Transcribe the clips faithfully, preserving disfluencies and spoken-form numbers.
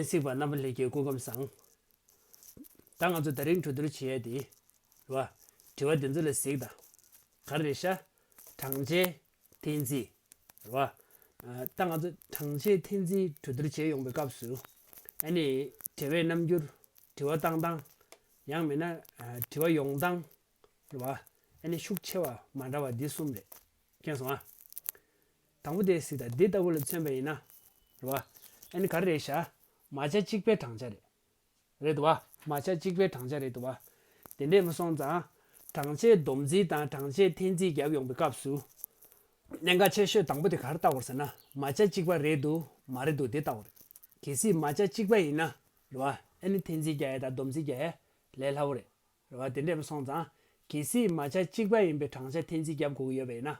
གཟིགས་པ་རྣམ་པ་ལྷན་རྒྱས་སྐུ་ཁམས་བཟང་། ད་ང་ཚོ་ད་རིང་གྲོས་བསྡུར་བྱེད་ཡས་དེ། རེད་བ། དྲི་བ་འདི་ཚོ་ལ་གཟིགས་དང་། ག་རེ་རེད་ཤག་གྲངས་ཆའི་འཐེན་རྩིས། རེད་བ། ཨ། ད་ང་ཚོ་གྲངས་ཆའི་འཐེན་རྩིས་གྲོས་བསྡུར་བྱེད་ཡོང་པའི་སྐབས་སུ། ཨ་ནི། དྲི་བའི་རྣམ་འགྱུར། དྲི་བ་བཏང་སྟངས། ཡང་མིན་ན། ཨ། དྲི་བ་ཡོང་སྟངས། རེད་བ། ཨ་ནི་ཤུགས་ཆེ་བ་མ་འདྲ་བ་འདི་གསུམ་རེད། མཁྱེན་སོང་ཨ། དང་པོ་དེ་གཟིགས་དང་། འདི་ལྟ་བུ་ལ་མཚོན་པ་ཡིན་ན། རེད་བ། ཨ་ནི་ག་རེ་རེད་ཤག་མ་ཆ་གཅིག་པའི་གྲངས་ཆ་རེད། རེད་འདུག་བ། མ་ཆ་གཅིག་པའི་གྲངས་ཆ་རེད་འདུག་བ། དེ་འདྲས་མ་སོང་ཙང་། གྲངས་ཆའི་སྡོམ་རྩིས་དང་གྲངས་ཆའི་འཐེན་རྩིས་བརྒྱབ་ཡོང་པའི་སྐབས་སུ། གནད་འགག་ཆེ་ཤོས་དང་པོ་དེ་ག་རེ་བལྟ་དགོས་ཟེར་ན། མ་ཆ་གཅིག་པ་རེད་འདུག་མ་རེད་འདུག་དེ་བལྟ་དགོས་རེད། གལ་སྲིད་མ་ཆ་གཅིག་པ་ཡིན་ན། རེད་བ། ཨ་ནི་འཐེན་རྩིས་རྒྱག་ཡས་དང་སྡོམ་རྩིས་རྒྱག་ཡས་ལས་སླ་བོ་རེད། རེད་བ། དེ་འདྲས་མ་སོང་ཙང་། གལ་སྲིད་མ་ཆ་གཅིག་པ་ཡིན་པའི་གྲངས་ཆ་འཐེན་རྩིས་རྒྱབ་དགོས་ཀྱི་ཡོད་པ་ཡིན་ན།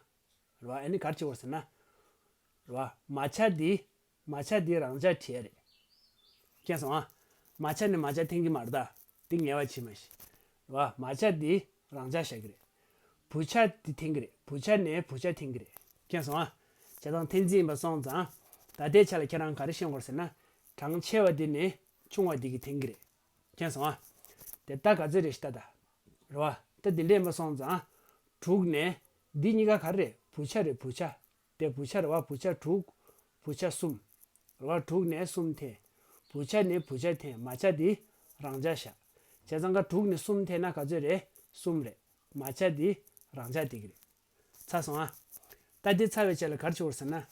རེད་བ། ཨ་ནི་ག་རེ་བྱེད་དགོས་ཟེར་ན། རེད་བ། མ་ཆ་འདི། མ་ཆ་འདི་རང་འཇགས་བྲིས་ཡ་རེད། མཁྱེན་སོང་ཨ། མ་ཆ་ནས་མ་ཆ་འཐེན་གྱི་མ་རེད་ད། འདི་ངལ་བ་བྱེད་མ་ཤེས། རེད་བ། མ་ཆ་འདི་རང་འཇགས་བཞག་གི་རེད། བུ་ཆ་འདི་འཐེན་གྱི་རེད། བུ་ཆ་ནས་བུ་ཆ་འཐེན་གྱི་རེད། མཁྱེན་སོང་ཨ། བྱས་ཙང་འཐེན་རྩིས་ཡིན་པ་སོང་ཙང་། ད་ལྟའི་ཆ་ལ་ཁྱེད་རང་ག་རེ་ཤེས་དགོས་ཟེར་ན། གྲངས་ཆེ་བ་འདི་ནས་ཆུང་བ་འདི་གིས་འཐེན་གྱི་རེད། མཁྱེན་སོང་ཨ། དེ་ད་ག་ཚོད་རེད་ཤག་ད་ད། རེད་བ། ད་འདི་འདྲས་མ་སོང་ཙང་། དྲུག་ནས། འདི་གཉིས་ཀ་ག་རེ་རེད། བུ་ཆ་རེད། བུ་ཆ། དེ་བུ་ཆ་རེད་བ། བུ་ཆ་དྲུག་བུ་ཆ་གསུམ། རེད་བ། དྲུག་ནས་གསུམ་འཐེན། བུ་ཆ་ནས་བུ་ཆ་འཐེན། མ་ཆ་འདི་རང་འཇགས་བཞག་བྱས་ཙང་ཀ་དྲུག་ནས་གསུམ་འཐེན་ན་ག་ཚོད་རེད། གསུམ་རེད། མ་ཆ་འདི་རང་འཇགས་བསྡད་ཀྱི་རེད། ཚར་སོང་ཨ། ད་འདི་ཚར་བའི་རྗེས་ལ་ག་རེ་བྱེད་དགོས་ཟེར་ན།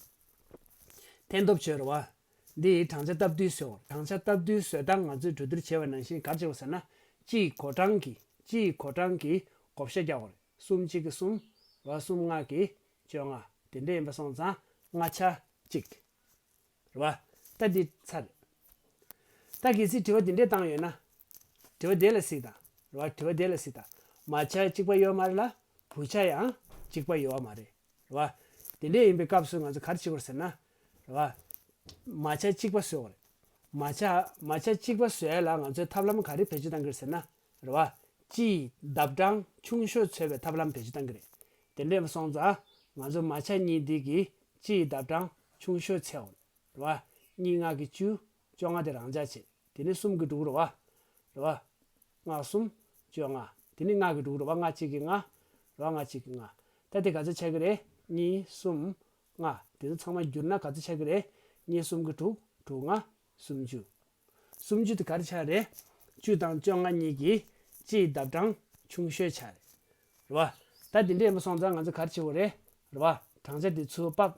འཐེན་སྟོབས་བྱོས་རེད་བ། འདི་ཡི་གྲངས་ཆ་སྟབས་བསྟུན་བཟོས། གྲངས་ཆ་སྟབས་བསྟུན་བཟོས་སྟངས་ང་ཚོས་གྲོས་བསྡུར་བྱས་པ་ནང་བཞིན་ག་རེ་བྱེད་དགོས་ཟེར་ན། སྤྱི་ཡི་གོ་གྲངས་ཀྱི། སྤྱི་ཡི་གོ་གྲངས་ཀྱི་བགོ་བཤའ་རྒྱག་དགོས་རེད། གསུམ་གཅིག་གིས་གསུམ། རེད་བ། གསུམ་ལྔ་གིས་བཅོ་ལྔ། དེ་འདྲ་ཡིན་པ་སོང་ཙང་ལྔ་ཆ་གཅིག་རེད་བ། ད་འདི་ཚར་རེད། ད་གལ་སྲིད་དྲི་བ་འདི་འདྲས་བཏང་ཡོད་ན། དྲི་བ་དེ་ལ་གཟིགས་དང་། རེད་བ། དྲི་བ་དེ་ལ་གཟིགས་དང་། མ་ཆ་གཅིག་པ་ཡོད་མ་རེད་ལ། བུ་ཆ་ཡང་གཅིག་པ་ཡོད་མ་རེད། རེད་བ། དེ་འདྲས་ཡིན་པའི་སྐབས་སུ་ང་ཚོ་ག་རེ་བྱེད་དགོས་ཟེར་ན། རེད་བ། མ་ཆ་གཅིག་པ་བཟོ་དགོས་རེད། མ་ཆ། མ་ཆ་གཅིག་པ་བཟོ་ཡ་ལ་ང་ཚོས་ཐབས་ལམ་ག་རེ་བེད་སྤྱོད་གཏང་གི་རེད་ཟེར་ན། རེད་བ། སྤྱིའི་ལྡབ་གྲངས་ཆུང་ཤོས་འཚོལ་བའི་ཐབས་ལམ་བེད་སྤྱོད་གཏང་གི་རེད། དེ་འདྲས་མ་སོང་ཙང་། ང་ཚོ་མ་ཆ་གཉིས་འདི་གི་སྤྱིའི་ལྡབ་གྲངས་ཆུང་ཤོས་འཚོལ་དགོས་རེད། རེད་བ། གཉིས་ལྔ་གིས་བཅུ། བཅོ་ལྔ་དེ་རང་འཇགས་བྱེད། དེ་ནི་གསུམ་གྱིས་དྲུག་རེད་བ། རེད་བ། ལྔ་གསུམ། བཅོ་ལྔ། དེ་ནི་ལྔ་གིས་དྲུག་རེད་བ། ལྔ་གཅིག་གིས་ལྔ། རེད་བ། ལྔ་གཅིག་གིས་ལྔ། ད་དེ་ག་ཚོད་ཆགས་ཀྱི་རེད། གཉིས། གསུམ། ལྔ། དེ་ཚོ་ཚང་མ་བསྒྱུར་ན་ག་ཚོད་ཆགས་ཀྱི་རེད། གཉིས་གསུམ་གྱིས་དྲུག་དྲུག་ལྔ། སུམ་ཅུ། སུམ་ཅུ་དེ་ག་རེ་ཆགས་རེད། བཅུ་དང་བཅོ་ལྔ་གཉིས་ཀྱི་སྤྱིའི་ལྡབ་གྲངས་ཆུང་ཤོས་ཆགས་རེད། རེད་བ། ད་དེ་འདྲས་ཡིན་པ་སོང་ཙང་ང་ཚོ་ག་རེ་བྱེད་དགོས་རེད། རེད་བ། གྲངས་ཆ་དེ་ཚུར་ཕབ།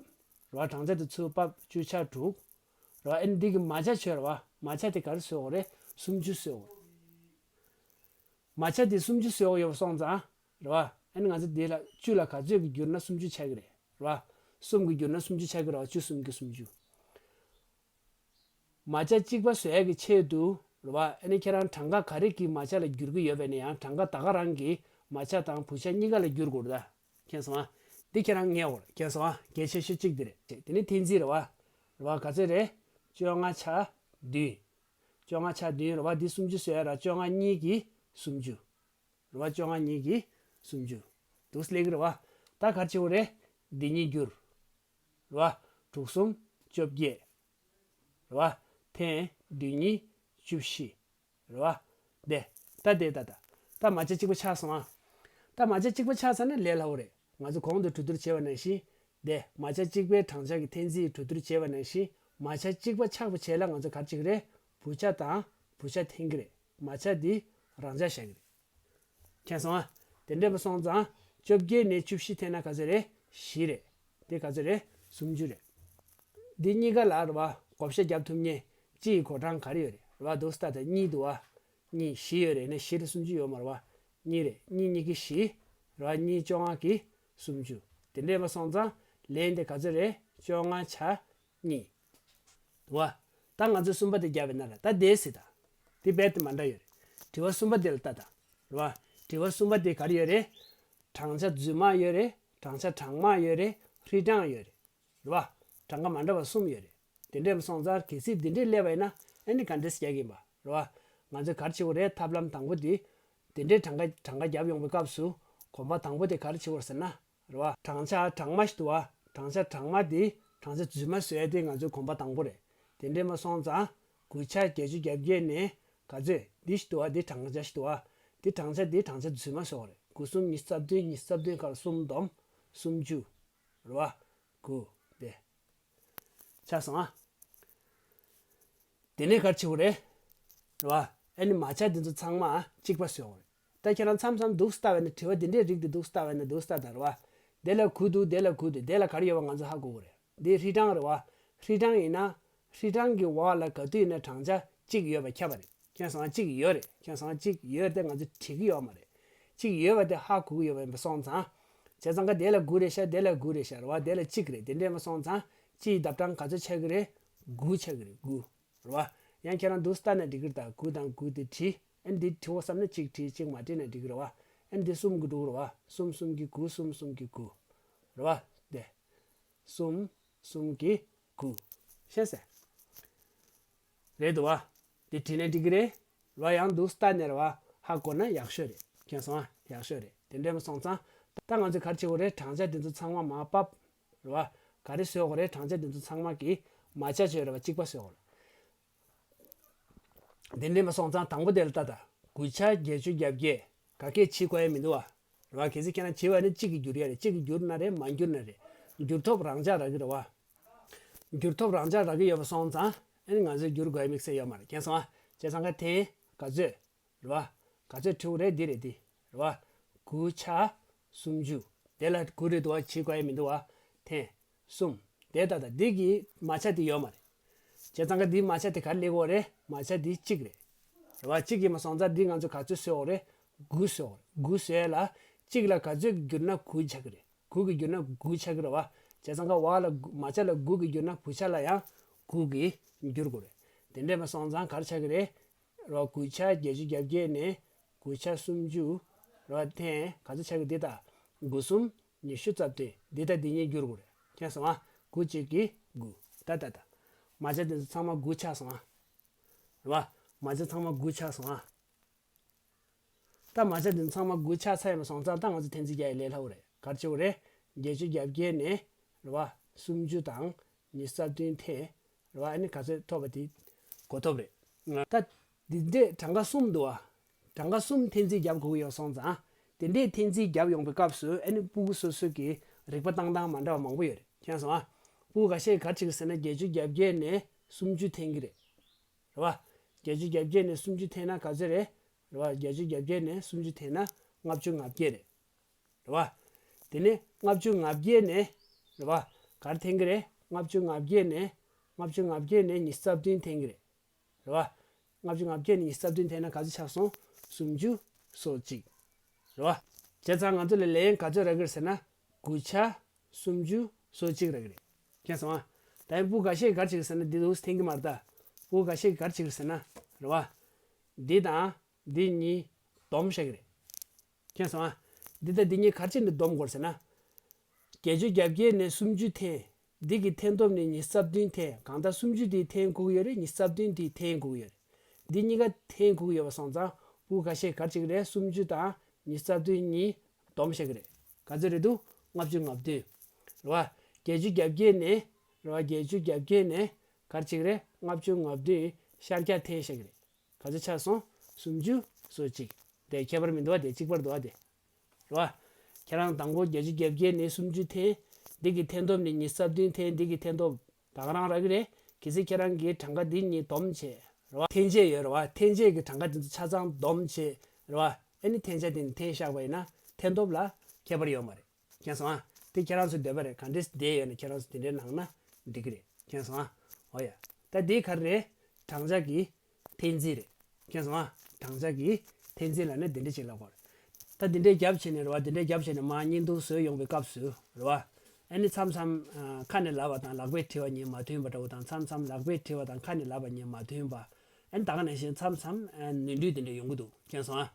རེད་བ། གྲངས་ཆ་དེ་ཚུར་ཕབ། བཅུ་ཆ་དྲུག་རེད་བ། ཨ་ནི་འདི་གི་མ་ཆ་བྱོས་རེད་བ། མ་ཆ་དེ་ག་རེ་བཟོས་དགོས་རེད། སུམ་ཅུ་བཟོས་དགོས་རེད། མ་ཆ་དེ་སུམ་ཅུ་བཟོས་དགོས་ཡོད་པ་སོང་ཙང་། རེད་བ། ཨ་ནི་ང་ཚོ་དེ་ལ་བཅུ་ལ་ག་ཚོད་ཀྱིས་བསྒྱུར་ན་སུམ་ཅུ་ཆགས་ཀྱི་རེད། རེད་བ། གསུམ་གྱིས་བསྒྱུར་ན་སུམ་ཅུ་ཆགས་ཀྱི་རེད་བ། བཅུ་གསུམ་གྱིས་སུམ་ཅུ། མ་ཆ་གཅིག་པ་བཟོ་ཡག་གི་ཆེད་དུ། རེད་བ། ཨ་ནི་ཁྱེད་རང་གྲངས་ཀ་ག་རེ་གི་མ་ཆ་ལ་བསྒྱུར་གྱི་ཡོད་པ་ཡིན་ན་ཡང་། གྲངས་ཀ་ད་ག་རང་གི་མ་ཆ་དང་བུ་ཆ་གཉིས་ཀ་ལ་བསྒྱུར་དགོས་རེད་ད། མཁྱེན་སོང་ཨ། འདི་ཁྱེད་རང་ངེས་དགོས་རེད། མཁྱེན་སོང་ཨ། གལ་ཆེ་ཤོས་གཅིག་འདི་རེད། དེ་ནི་འཐེན་རྩིས་རེད་བ། རེད་བ། ག་ཚོད་རེད། བཅོ་ལྔ་ཆ་བདུན། བཅོ་ལྔ་ཆ་བདུན་རེད་བ། འདི་སུམ་ཅུ་བཟོ་ཡ་ར། བཅོ་ལྔ་གཉིས་ཀྱིས་སུམ་ཅུ། རེད་བ། བཅོ་ལྔ་གཉིས་ཀྱིས་སུམ་ཅུ། འདུག་སེ་སླེབས་ཀྱི་རེད་བ། ད་ག་རེ་བྱེད་དགོས་རེད། འདི་གཉིས་བསྒྱུར། རེད་བ། དྲུག་གསུམ་བཅོ་བརྒྱད། རེད་བ། འཐེན་བདུན་གཉིས་བཅུ་བཞི། རེད་བ། དེ། ད་དེ་ད་ད། ད་མ་ཆ་གཅིག་པ་ཆགས་སོང་ཨ། ད་མ་ཆ་གཅིག་པ་ཆགས་ཚར་ན་ལས་སླ་བོ་རེད། ང་ཚོ་གོང་དུ་གྲོས་བསྡུར་བྱས་པ་ནང་བཞིན། དེ་མ་ཆ་གཅིག་པའི་གྲངས་ཆ་གི་འཐེན་རྩིས་གྲོས་བསྡུར་བྱས་པ་ནང་བཞིན། མ་ཆ་གཅིག་པ་ཆགས་པའི་རྗེས་ལ་ང་ཚོ་ག་རེ་བྱེད་ཀྱི་རེད། བུ་ཆ་དང་བུ་ཆ་འཐེན་གྱི་རེད། མ་ཆ་འདི་རང་འཇགས་བཞག་གི་རེད། མཁྱེན་སོང་ཨ། དེ་འདྲས་མ་སོང་ཙང་། བཅོ་བརྒྱད་ནས་བཅུ་བཞི་འཐེན་ན་ག་ཚོད་རེད། བཞི་རེད། དེ་ག་ཚོད་རེད། སུམ་ཅུ་རེད། འདི་གཉིས་ཀ་ལ་རེད་བ། བགོ་བཤའ་རྒྱབ་ཐུབ་མཁན་སྤྱི་ཡི་གོ་གྲངས་ག་རེ་ཡོད་རེད། རེད་བ། འདུག་སེ་ལྟ་དང་། གཉིས་འདུག་བ། གཉིས། བཞི་ཡོད་རེད། ནས་བཞི་ལ་སུམ་ཅུ་ཡོད་མ་རེད་བ། གཉིས་རེད། གཉིས་གཉིས་ཀྱིས་བཞི། རེད་བ། གཉིས་བཅོ་ལྔ་གིས་སུམ་ཅུ། དེ་འདྲས་མ་སོང་ཙང་། ལན་དེ་ག་ཚོད་རེད། བཅོ་ལྔ་ཆ་གཉིས། འདུག་བ། ད་ང་ཚོས་གསུམ་པ་དེ་བརྒྱབ་པ་ཡིན་ན་ར། ད་དེ་སྲིད་ད། དེ་རྦད་དེ་མ་འདྲ་ཡོད་རེད། དྲི་བ་གསུམ་པ་དེ་ལ་ལྟ་དང་། རེད་བ། དྲི་བ་གསུམ་པ་དེ་ག་རེ་ཡོད་རེད། གྲངས་ཆ་རྫུས་མ་ཡོད་རེད། གྲངས་ཆ་གྲངས་མ་ཡོད་རེད། ཧྲིལ་གྲངས་ཡོད་རེད། རེད་བ། གྲངས་ཀ་མ་འདྲ་བ་གསུམ་ཡོད་རེད། དེ་འདྲས་མ་སོང་ཙང་། གལ་སྲིད་དེ་འདྲས་སླེབས་པ་ཡིན་ན། ཨ་ནི་ག་འདྲས་རྒྱག་གི་ཡིན་པ། རེད་བ། ང་ཚོས་ག་རེ་བྱེད་དགོས་རེད། ཐབས་ལམ་དང་པོ་དེ། དེ་འདྲས་གྲངས་ཀ་གྲངས་ཀ་བརྒྱབ་ཡོང་པའི་སྐབས་སུ། གོམ་པ་དང་པོ་དེ་ག་རེ་བྱེད་དགོས་རེད་ཟེར་ན། རེད་བ། གྲངས་ཆ་གྲངས་མ་ཞིག་འདུག་བ། གྲངས་ཆ་གྲངས་མ་དེ་གྲངས་ཆ་རྫུས་མ་བཟོ་ཡ་དེ་ང་ཚོའི་གོམ་པ་དང་པོ་རེད། དེ་འདྲས་མ་སོང་ཙང་། དགུ་ཆ་བརྒྱད་ཅུ་གྱ་བརྒྱད་ནས་ག་ཚོད་འདི་ཞིག་འདུག་བ། འདི་བགྲང་བྱ་ཞིག་འདུག་བ། འདི་བགྲང་བྱ་འདི་བགྲང་བྱ་རྫུན་མ་བཟོ་བ་རེད། དགུ་གསུམ་ཉི་ཤུ་རྩ་བདུན། ཉི་ཤུ་རྩ་བདུན་ཁར་གསུམ་བསྡོམས་སུམ་ཅུ་རེད་བ། དགུ་དེ་ཆགས་སོང་ཨ། དེ་ནས་ག་རེ་བྱེད་དགོས་རེད། རེད་བ། ཨ་ནི་མ་ཆ་དེ་ཚོ་ཚང་མ་གཅིག་པ་བཟོས་དགོས་རེད། ད་ཁྱེད་རང་མཚམས་མཚམས་འདུག་ལྟ་བས་ན་དྲི་བ་དེ་འདྲའི་རིགས་དེ་འདུག་ལྟ་བས་ན་འདུག་ལྟ་དང་རེད་བ། དེ་ལ་དགུ་འདུག་དེ་ལ་དགུ་འདུག་དེ་ལ་ག་རེ་ཡོད་པ་ང་ཚོ་ཧ་གོ་དགོས་རེད། འདི་ཧྲིལ་གྲངས་རེད་བ། ཧྲིལ་གྲངས་ཡིན་ན་ཧྲིལ་གྲངས་ཀྱི་འོག་ལ་ག་དུས་ཡིན་ན་བགྲང་བྱ་གཅིག་ཡོད་པ་ཁྱབ་པ་རེད། ཁྱེད་ཚང་གཅིག་ཡོད་རེད། ཁྱེད་ཚང་གཅིག་ཡོད་དེ་ང་ཚོ་བྲིས་ཀྱི་ཡོད་མ་རེད། གཅིག་ཡོད་པ་དེ་ཧ་གོ་གི་ཡོད་པ་ཡིན་པ་སོང་ཙང་། བྱས་ཙང་ཀ་དེ་ལ་དགུ་རེད་ཤག་དེ་ལ་དགུ་རེད་ཤག་རེད་བ། དེ་ལ་གཅིག་རེད། དེ་འདྲས་མ་སོང་ཙང་སྤྱི་ཡི་ལྡབ་གྲངས་ག་ཚོད་ཆགས་ཀྱི་རེད། དགུ་ཆགས་ཀྱི་རེད། དགུ་རེད་བ། ཡང་ཁྱེད་རང་འདུག་ལྟ་ན་འགྲིག་གི་རེད། ད་དགུ་དང་དགུ་དེ་བྲིས། ཨ་ནི་འདི་བྲིས་འོ་བསམ་ན་གཅིག་བྲིས། གཅིག་མ་བྲིས་ན་འགྲིག་གི་རེད་བ། ཨ་ནི་འདི་གསུམ་གྱིས་འགྲོ་གི་རེད་བ། གསུམ་གསུམ་གྱིས་དགུ། གསུམ་གསུམ་གྱིས་དགུ་རེད་བ། དེ་གསུམ་གསུམ་གྱིས་དགུ། ཤེས་སོང་། རེད་འདུག་བ། འདི་བྲིས་ན་འགྲིག་གི་རེད། རེད་བ། ཡང་འདུག་ལྟ་ནས་རེད་བ། ཧ་གོ་ན་ཡག་ཤོས་རེད། མཁྱེན་སོང་ཨ། ཡག་ཤོས་རེད། དེ་འདྲས་མ་སོང་ཙང་། ད་ང་ཚོས་ག་རེ་བྱེད་དགོས་རེད། བགྲང་བྱ་དེ་ཚོ་ཚང་མ་མར་ཕབ། རེད་བ། ག་རེ་བཟོ་དགོས་རེད། བགྲང་བྱ་དེ་ཚོ་ཚང་མ་གི་མ་ཆ་བྱས་རེད་བ། གཅིག་པ་བཟོ་དགོས་རེད། དེ་འདྲས་མ་སོང་ཙང་དང་པོ་དེ་ལ་ལྟ་ད། དགུ་ཆ་བརྒྱད་ཅུ་གྱ་བརྒྱད། ག་གས་བྱེད་དགོས་ཡ་མི་འདུག་བ། རེད་བ། གལ་སྲིད་ཁྱེད་རང་བྱེད་པ་ནི་གཅིག་གིས་བསྒྱུར་ཡ་རེད། གཅིག་གིས་བསྒྱུར་ན་རེད། མ་བསྒྱུར་ན་རེད། བསྒྱུར་ཐོབ་རང་འཇགས་རག་གི་རེད་བ། བསྒྱུར་ཐོབ་རང་འཇགས་རག་གི་ཡོད་པ་སོང་ཙང་ཨ་ནི་ང་ཚོས་བསྒྱུར་དགོས་ཡ་དམིགས་བསལ་ཡོད་མ་རེད། མཁྱེན་སོང་ཨ། བྱས་ཙང་ཀ་དེ་ག་ཚོད། རེད་བ། ག་ཚོད་བྲིས་དགོས་རེད། འདི་རེད་འདི། རེད་བ། དགུ་ཆ་སུམ་ཅུ། དེ་ལ་དགུ་རེད་འདུག་བ། བྱེད་དགོས་ཡ་མི་འདུག་བ། འཐེན། གསུམ། དེ་ད་ལྟ་འདི་གི་མ་ཆ་དེ་ཡོད་མ་རེད། བྱས་ཙང་ཀ་འདིའི་མ་ཆ་དེ་ག་རེ་སླེབས་ཀྱི་ཡོད་རེད། མ་ཆ་འདི་གཅིག་རེད། རེད་བ། གཅིག་ཡིན་པ་སོང་ཙང་འདི་ང་ཚོས་ག་ཚོད་བཟོས་ཡོད་རེད། དགུ་བཟོས་ཡོད་རེད། དགུ་བཟོས་ཡ་ལ་གཅིག་ལ་ག་ཚོད་བསྒྱུར་ན་དགུ་ཆགས་ཀྱི་རེད། དགུ་གིས་བསྒྱུར་ན་དགུ་ཆགས་ཀྱི་རེད་བ། བྱས་ཙང་ཀ་བ་ལ་དགུ། མ་ཆ་ལ་དགུ་གིས་བསྒྱུར་ན་བུ་ཆ་ལ་ཡང་དགུ་གིས་བསྒྱུར་དགོས་རེད། དེ་འདྲས་མ་སོང་ཙང་ག་རེ་ཆགས་ཀྱི་རེད། རེད་བ། དགུ་ཆ་བརྒྱད་ཅུ་གྱ་བརྒྱད་ནས་དགུ་ཆ་སུམ་ཅུ། རེད་བ། འཐེན། ག་ཚོད་ཆགས་ཀྱི་འདི་ལྟ། དགུ་གསུམ་ཉི་ཤུ་རྩ་བདུན། འདི་ལྟ་འདི་གཉིས་བསྒྱུར་དགོས་རེད། མཁྱེན་སོང་ཨ། དགུ་གཅིག་གིས་དགུ། ད་ད་ད། མ་ཆ་འདི་ཚོ་ཚང་མ་དགུ་ཆགས་སོང་ཨ། རེད་བ། མ་ཆ་ཚང་མ་དགུ་ཆགས་སོང་ཨ། ད་མ་ཆ་འདི་ཚང་མ་དགུ་ཆགས་ཚར་ཡིན་པ་སོང་ཙང་ད་ང་ཚོ་འཐེན་རྩིས་རྒྱག་ཡ་ལས་སླ་པོ་རེད། ག་རེ་བྱེད་དགོས་རེད། བརྒྱད་ཅུ་གྱ་བརྒྱད་ནས་རེད་བ། སུམ་ཅུ་དང་ཉི་ཤུ་རྩ་བདུན་འཐེན། རེད་བ། ཨ་ནི་ག་ཚོད་ཐོབ་པ་དེ་གོ་ཐོབ་རེད། ད་འདི་འདྲས་གྲངས་ཀ་གསུམ་འདུག་བ། གྲངས་ཀ་གསུམ་འཐེན་རྩིས་རྒྱབ་དགོས་ཀྱི་ཡོད་སོང་ཙང་། དེ་འདྲས་འཐེན་རྩིས་རྒྱབ་ཡོང་པའི་སྐབས་སུ་ཨ་ནི་ཕྲུ་གུ་སོ་སོ་གི་རིག་པ་བཏང་སྟངས་མ་འདྲ་བ་མང་པོ་ཡོད་རེད། མཁྱེན་སོང་ཨ། ཕྲུ་གུ་ཁ་ཤས་ག་རེ་བྱེད་ཀྱི་ཟེར་ན་བརྒྱད་ཅུ་གྱ་བརྒྱད་ནས་སུམ་ཅུ་འཐེན་གྱི་རེད། རེད་བ། བརྒྱད་ཅུ་གྱ་བརྒྱད་ནས་སུམ་ཅུ་འཐེན་ན་ག་ཚོད་རེད། རེད་བ། བརྒྱད་ཅུ་གྱ་བརྒྱད་ནས་སུམ་ཅུ་འཐེན་ན་ལྔ་བཅུ་ང་བརྒྱད་རེད། རེད་བ། དེ་ནས་ལྔ་བཅུ་ང་བརྒྱད་ནས། རེད་བ། ག་རེ་འཐེན་གྱི་རེད། ལྔ་བཅུ་ང་བརྒྱད་ནས། ལྔ་བཅུ་ང་བརྒྱད་ནས་ཉི་ཤུ་རྩ་བདུན་འཐེན་གྱི་རེད། རེད་བ། ལྔ་བཅུ་ང་བརྒྱད་ནས་ཉི་ཤུ་རྩ་བདུན་འཐེན་ན་ག་ཚོད་ཆགས་སོང་། སུམ་ཅུ་སོ་གཅིག་རེད་བ། བྱས་ཙང་ང་ཚོ་ལ་ལན་ག་ཚོད་རག་གི་རེད་ཟེར་ན། དགུ་ཆ་སུམ་ཅུ་སོ་གཅིག་རག་གི་རེད། མཁྱེན་སོང་ཨ། ད་ཡིན་ཕྲུ་གུ་ཁ་ཤས་ག་རེ་བྱེད་ཀྱི་ཟེར་ན་འདི་འདུག་འཐེན་གྱི་མ་རེད་ད། ཕྲུ་གུ་ཁ་ཤས་ག་རེ་བྱེད་ཀྱི་ཟེར་ན། རེད་བ། འདི་དང་འདི་གཉིས་བསྡོམས་བཞག་གི་རེད། མཁྱེན་སོང་ཨ། འདི་དང་འདི་གཉིས་ག་རེ་བྱས་ནས་བསྡོམས་དགོས་ཟེར་ན། བརྒྱད་ཅུ་གྱ་བརྒྱད་ནས་སུམ་ཅུ་འཐེན། འདི་གི་འཐེན་ཐོབ་ནས་ཉི་ཤུ་རྩ་བདུན་འཐེན། གང་ལྟར་སུམ་ཅུ་འདི་འཐེན་དགོས་ཀྱི་ཡོད་རེད། ཉི་ཤུ་རྩ་བདུན་འདི་འཐེན་དགོས་ཀྱི་ཡོད་རེད། འདི་གཉིས་ཀ་འཐེན་དགོས་ཀྱི་ཡོད་པ་སོང་ཙང་ཕྲུ་གུ་ཁ་ཤས་ག་རེ་བྱེད་ཀྱི་རེད། སུམ་ཅུ་དང་ཉི་ཤུ་རྩ་བདུན་གཉིས་བསྡོམས་བཞག་གི་རེད། ག་ཚོད་རེད་འདུག་ལྔ་བཅུ་ང་བདུན། རེད་བ། བརྒྱད་ཅུ་གྱ་བརྒྱད་ནས། རེད་བ། བརྒྱད་ཅུ་གྱ་བརྒྱད་ནས་ག་རེ་བྱེད་ཀྱི་རེད། ལྔ་བཅུ་ང་བདུན་ཤར་རྒྱག་འཐེན་བཞག་གི་རེད། ག་ཚོད་ཆགས་སོང་། སུམ་ཅུ་སོ་གཅིག་དེ་ཁྱད་པར་མི་འདུག་བ། དེ་གཅིག་པར་འདུག་བ་དེ། རེད་བ། ཁྱེད་རང་དང་པོ་བརྒྱད་ཅུ་གྱ་བརྒྱད་ནས་སུམ་ཅུ་འཐེན། འདི་གི་འཐེན་ཐོབ་ནས་ཉི་ཤུ་རྩ་བདུན་འཐེན། འདི་གི་འཐེན་ཐོབ་ད་ག་རང་རག་གི་རེད། གལ་སྲིད་ཁྱེད་རང་གིས་གྲངས་ཀ་འདི་གཉིས་བསྡོམས་བྱས། རེད་བ། འཐེན་བྱས་ཡོད་རེད་བ། འཐེན་བྱས་ཀྱི་གྲངས་ཀ་འདི་ཚོ་ཆ་ཚང་བསྡོམས་བྱས། རེད་བ། ཨ་ནི་འཐེན་བྱ་དེ་ནི་འཐེན་བཞག་པ་ཡིན་ན་འཐེན་ཐོབ་ལ་ཁྱད་པར་ཡོད་མ་རེད། མཁྱེན་སོང་ཨ། དེ་ཁྱེད་རང་ཚོའི་འདོད་པ་རེད། ག་འདྲས་བསྡད་ཡོད་ན་ཁྱེད་རང་ཚོ་དེ་འདྲའི་ནང་ན་འགྲིག་གི་རེད། མཁྱེན་སོང་ཨ། འོ་ཡ། ད་དེ་ག་རེ་རེད། བགྲང་བྱ་གི་འཐེན་རྩིས་རེད། མཁྱེན་སོང་ཨ། བགྲང་བྱ་གི་འཐེན་རྩིས་ལབ་ན་དེ་འདྲ་ཅིག་ལབ་དགོས་རེད། ད་དེ་འདྲའི་རྒྱབ་བྱས་ནས་རེད་བ། དེ་འདྲའི་རྒྱབ་བྱས་ནས་མར་བརྙན་ཐུང་བཟོས་ཡོང་པའི་སྐབས་སུ་རེད་བ། ཨ་ནི་མཚམས་མཚམས་ཨ། ཁ་ནས་ལབ་པ་དང་ལག་པས་བྲིས་པ་གཉིས་མ་མཐུན་པ་འདྲ་བོ་དང་། མཚམས་མཚམས་ལག་པས་བྲིས་པ་དང་ཁ་ནས་ལབ་པ་གཉིས་མ་མཐུན་པ། ཨ་ནི་ད་ག་ནང་བཞིན་མཚམས་མཚམས་ཨ། ནོར་འཁྲུལ་དེ་འདྲ་ཡོང་གི་འདུག་མཁྱེན་སོང་ཨ།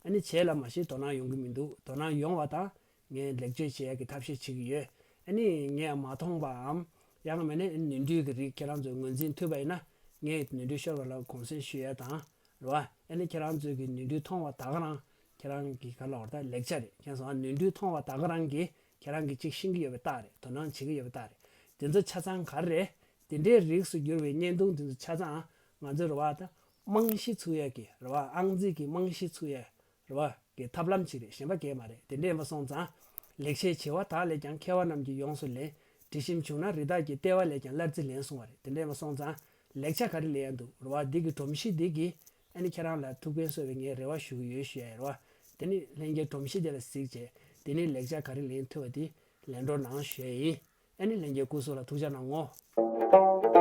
ཨ་ནི་བྱས་ལ་མ་གཞི་དོ་སྣང་ཡོང་གི་མི་འདུག་དོ་སྣང་ཡོང་བ་དང་ངས་ལེགས་བཅོས་བྱེད་ཡག་གི་ཐབས་ཤེས་བྱེད་ཀྱི་ཡོད། ཨ་ནི་ངས་མ་མཐོང་བའམ་ཡང་མིན་ན་ནོར་འཁྲུལ་གྱི་རིགས་ཁྱེད་རང་ཚོས་ངོས་འཛིན་ཐུབ་པ་ཡིན་ན་ངས་ནོར་འཁྲུལ་ཤོར་བ་ལ་དགོངས་སེལ་ཞུ་ཡ་དང་། རེད་བ། ཨ་ནི་ཁྱེད་རང་ཚོས་ཀྱི་ནོར་འཁྲུལ་མཐོང་བ་ད་ག་རང་ཁྱེད་རང་གི་ག་ལབ་དགོས་རེད། ད་ལེགས་ཆ་རེད། མཁྱེན་སོང་ཨ། ནོར་འཁྲུལ་མཐོང་བ་ད་ག་རང་གིས་ཁྱེད་རང་གིས་ཅིག་ཤེས་ཀྱི་ཡོད་པའི་རྟགས་རེད། དོ་སྣང་བྱེད་ཀྱི་ཡོད་པའི་རྟགས་རེད། དེ་ཚོ་ཆ་ཚང་ག་རེ་རེད། དེ་འདྲའི་རིགས་སུ་གྱུར་པའི་བརྙན་ཐུང་དེ་ཚོ་ཆ་ཚང་ ང་ཚོས་རེད་བ་ད་རྨང་གཞི་ཚུགས་ཡས་ཀྱི་རེད་བ་ཨང་རྩིས་ཀྱི་རྨང་གཞི་ཚུགས་ཡས་རེད་བ་གི་ཐབས་ལམ་ཅིག་རེད། གཞན་པ་གས་མ་རེད། དེ་འདྲ་ཡིན་པ་སོང་ཙང་ལེགས་བཤད་བྱེ་བ་དག་ལས་ཀྱང་མཁས་པ་རྣམས་ཀྱིས་ཡོངས་སུ་ལེན། དྲི་ཞིམ་བྱུང་ན་རི་དྭགས་ཀྱི་ལྟེ་བ་ལས་ཀྱང་སླར་རྩི་ལེན་གསུངས་པ་རེད། དེ་འདྲ་ཡིན་པ་སོང་ཙང་ལེགས་ཆ་ག་རེ་ལེན་ཡ་འདུག་རེད་བ། འདི་གི་སྒྲོམ་གཞི་འདི་གིས་ཨ་ནི་ཁྱེད་རང་ལ་ཐུགས་ཕན་གསོས་པའི་ངས་རེ་བ་ཞུ་གི་ཡོད་ཞུ་ཡ་རེད་བ། དེ་ནི་ལྷན་རྒྱས་སྒྲོམ་གཞི་དེ་ལ་གཟིགས་བྱས་དེ་ནི་ལེགས་ཆ་ག་རེ་ལེན་ཐུབ་པ་དེ་ལེན་འགྲོ་གནང་ཞུ་ཡ་ཡིན། ཨ་ནི་ལྷན་རྒྱས་སྐུ་གཟུགས་ལ་ཐུགས་ཅག་གནང་ངོ་།